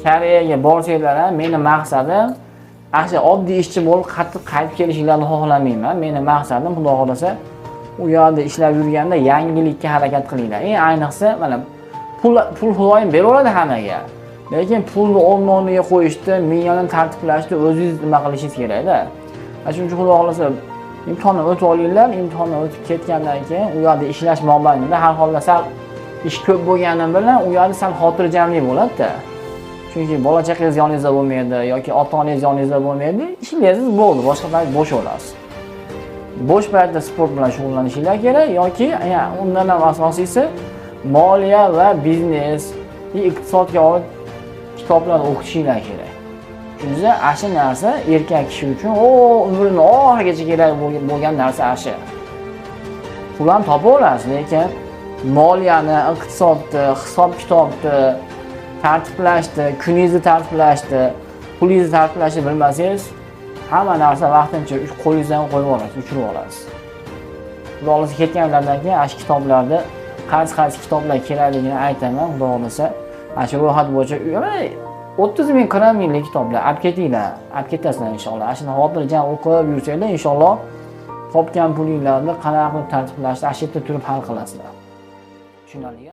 Koreyaga borsanglar ham meni maqsadim ana shu oddiy ishchi bo'lib qattiq qaytib kelishinglarni xohlamayman. Meni maqsadim, xudo xohlasa, u yoqda ishlab yurganda yangilikka harakat qilinglar. Eng ayniqsa mana pul xudoyim beraveradi hammaga. Lekin pulni o'rni o'rniga qo'yishni, miyani tartiblashni o'zingiz nima qilishingiz kerakda. Ana shuning uchun xudo xohlasa imtihondan o'tib olinglar, imtihondan o'tib ketgandan keyin u yoqda ishlash mobaynida har holda sal ish ko'p bo'lgani bilan u yoqda sal xotirjamlik bo'ladi-da. Chunki bola chaqangiz yoningizda bo'lmaydi yoki ota-onangiz yoningizda bo'lmaydi, ishlaysiz bo'ldi, boshqa payt bo'sh bo'lasiz. Bo'sh paytda sport bilan shug'ullanishinglar kerak yoki undan ham asosiysi moliya va biznes, iqtisodga oid kitoblarni o'qishinglar kerak. Tushundingizmi? Ana shu narsa erkak kishi uchun umrini oxirigacha kerak bo'lgan narsa ana shu. Pul ham topa olasiz, lekin moliyani, iqtisodni, hisob-kitobni tartiblashni, kuningizni tartiblashni, pulingizni tartiblashni bilmasangiz, hamma narsa vaqtincha qo'lingizdan qo'yib yuborasiz, uchirib olasiz. Xudo xohlasa ketganlardan keyin ana shu kitoblarni qaysi-qaysi kitoblar kerakligini aytaman, xudo xohlasa. Ana shu ro'yxat bo'yicha 30 ming, 40 minglik kitoblar olib ketinglar, olib ketasizlar inshaalloh. Ana shuni xotirjam o'qib yursanglar, inshaalloh topgan pulinglarni qanaqa qilib tartiblashni ana shu yerda turib hal qilasizlar. Tushunarlimi?